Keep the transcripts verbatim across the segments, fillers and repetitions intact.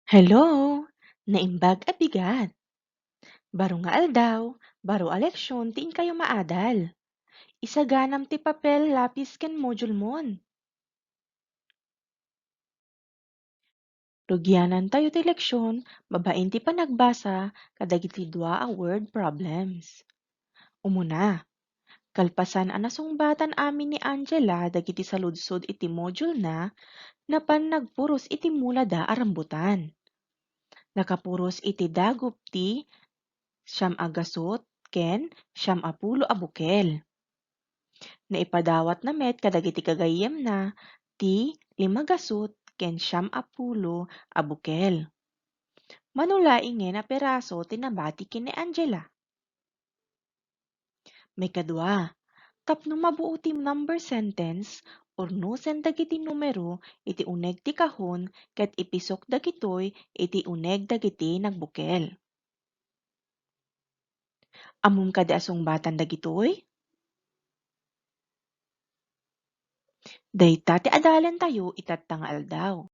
Hello! Naimbag a bigat. Baro nga aldaw, baro a leksyon ti inkayo maadal. Isaganam ti papel, lapis, ken module mon. Rugianantayo ti leksyon babaen ti panagbasa kadagiti dua a word problems. Umuna, kalpasan a nasungbatan amin ni Angela dagiti saludsod iti module-na, napan nagpuros iti mulada a rambutan. Nakapuros iti dagup ti siam a gasut ken siam a pulo a bukel. Naipadawatna met kadagiti gagayyemna ti lima gasut ken siam a pulo a bukel. Mano laengen a piraso ti nabati ken ni Angela? Maikadua, tapno mabuo ti number sentence, urnosen dagiti numero iti uneg ti kahon ket ipisok dagitoy iti uneg dagiti nagbukel. Ammom kadi a sungbatan dagitoy? Dayta ti adalentayo itatta nga aldaw.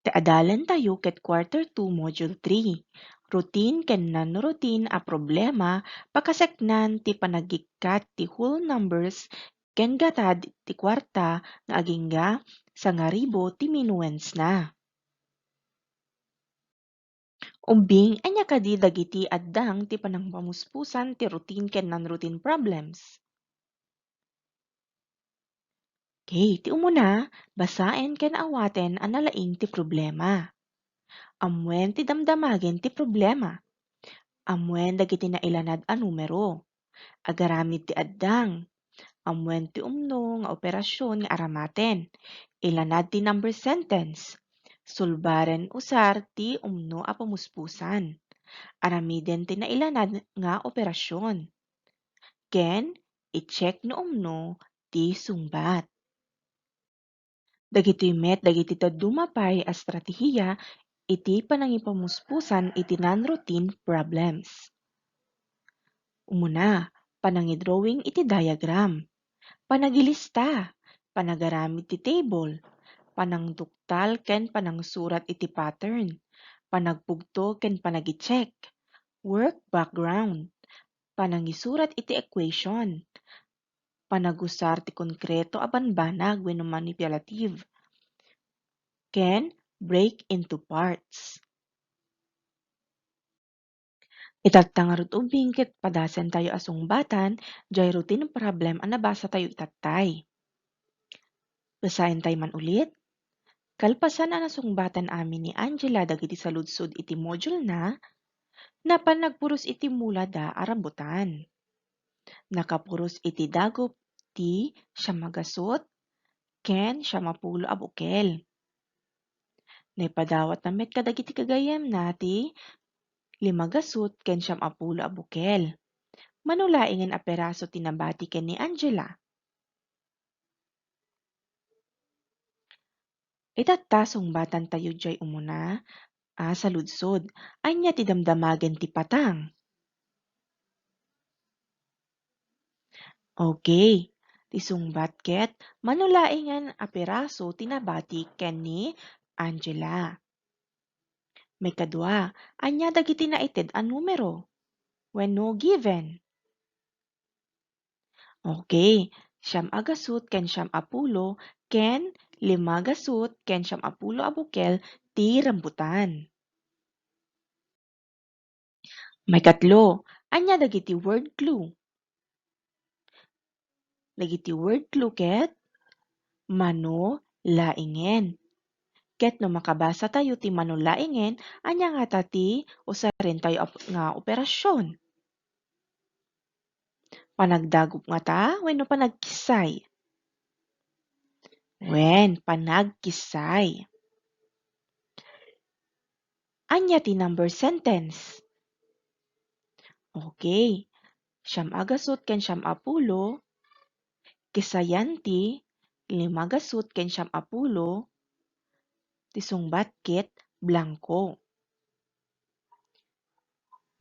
Ti adalentayo ket Quarter two, Module three, routine ken non-routine a problema, pakaseknan ti panagikkat ti whole numbers ken gatad ti kuarta nga agingga sangaribu ti minuwensna. Ubbing, ania kadi dagiti addang ti panangpamuspusan ti routine ken non-routine problems? Okay, ti umuna, basaen ken awaten a nalaing ti problema. Ammuen ti damdamagen ti problema. Ammuen dagiti nailanad a numero. Agaramid ti addang. Ammuen ti umno nga operasion nga aramaten. Ilanad ti number sentence. Sulbaren usar ti umno a pamuspusan. Aramiden ti nailanad nga operasion. Ken i-check no umno ti sungbat. Dagitoy met dagiti dadduma pay a estratehiya iti panangipamuspusan iti non-routine problems. Umuna, panangidrawing iti diagram, panagilista, panagaramid ti table, panangduktal ken panangsurat iti pattern, panagpugto ken panagicheck, work background, panangisurat iti equation, panagusar ti konkreto a banbanag wenno manipulative, ken break into parts. Itatta ngarud ubbing ket padasentayo a sungbatan jay routine problem a nabasatayo itattay. Basaentayo man ulit. Kalpasan a nasungbatan amin ni Angela dagiti saludsod iti module-na, napan nagpuros iti mulada a rambutan. Nakapuros iti dagup ti siam a gasut ken siam a pulo a bukel. Naipadawatna met kadagiti gagayyemna ti lima gasut ken siam a pulo a bukel. Mano laengen a piraso ti nabati ken ni Angela? Itatta, sungbatantayo jay umuna a saludsod. Ania ti damdamagen ti patang? Okay. Ti sungbat ket, mano laengen a piraso ti nabati ken ni Angela? Maikadua, ania dagiti naited a numero wenno given? Okay. Siam a gasut ken siam a pulo ken lima gasut ken siam a pulo a bukel ti rambutan. Maikatlo, ania dagiti word clue? Dagiti word clue ket mano laengen. Ket no makabasatayo ti mano laengen, ania ngata ti usarentayo a, nga operasion? Panagdagup ngata wenno panagkissay? Wen, panagkissay. Ania ti number sentence? Okay. Siam a gasut ken siam a pulo, kissayan ti lima gasut ken siam a pulo, ti sungbat ket blanko.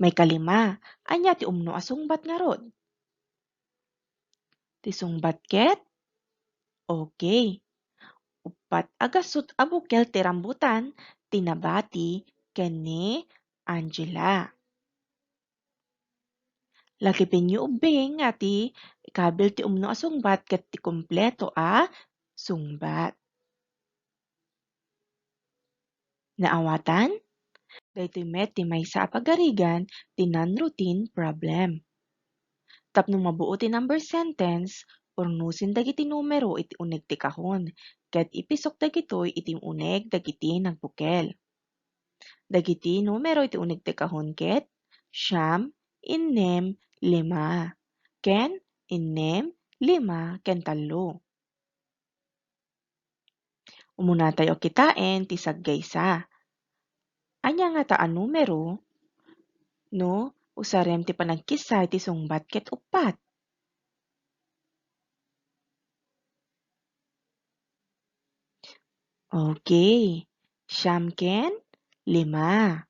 Maikalima, ania ti umno a sungbat ngarud? Ti sungbat ket? Okay. Uppat a gasut a bukel ti rambutan ti nabati ken ni Angela. Lagipenyo ubing nga ti ikabil ti umno a sungbat ket ti kompleto a sungbat. Naawatan? Daytoy met ti maysa a pagarigan ti non-routine problem. Tapno mabuo ti number sentence, urnosen dagiti numero iti uneg ti kahon, ket ipisok dagitoy iti uneg dagiti nagbukel. Dagiti numero iti uneg ti kahon ket siam, innem, lima, ken innem, lima, ken tallo. Umunatayo kitaen ti saggaysa. Ania ngata a numero no usarem ti panagkissay ti sungbat ket uppat? Okay. Siam ken lima.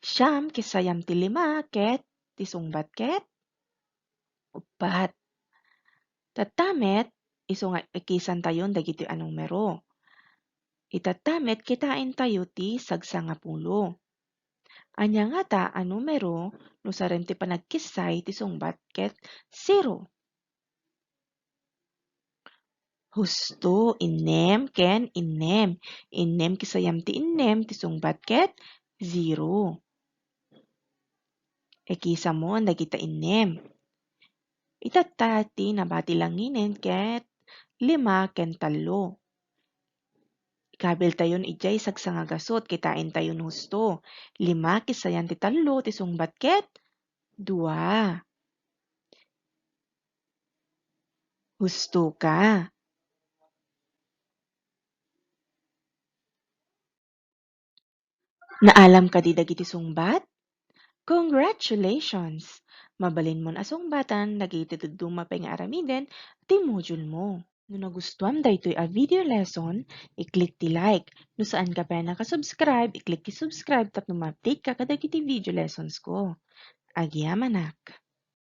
Siam kissayam ti lima ket ti sungbat ket uppat. Tatta met, isu nga ikisantayon dagitoy a numero. Itatta met kitaentayo ti sagsangapulo. Ania ngata a numero no usarem ti panagkissay ti sungbat ket zero? Husto, innem ken innem. Innem kissayam ti innem ti sungbat ket zero. Ikisamon dagita innem. Itatta ti nabati langinen ket lima ken tallo. Ikabiltayon idiay sagsangagasut, kitaentayon husto. Lima kissayan ti tallo ti sungbat ket dua. Husto ka. Naalam kadi dagiti sungbat? Congratulations! Mabalinmon a sungbatan dagiti dadduma pay nga aramiden ti module mo. No nagustuam daytoy a video lesson, i-click ti like. No saanka pay a nakasubscribe, i-click ti subscribe tapno ma-update ka kadagiti video lessons ko. Agyamanak!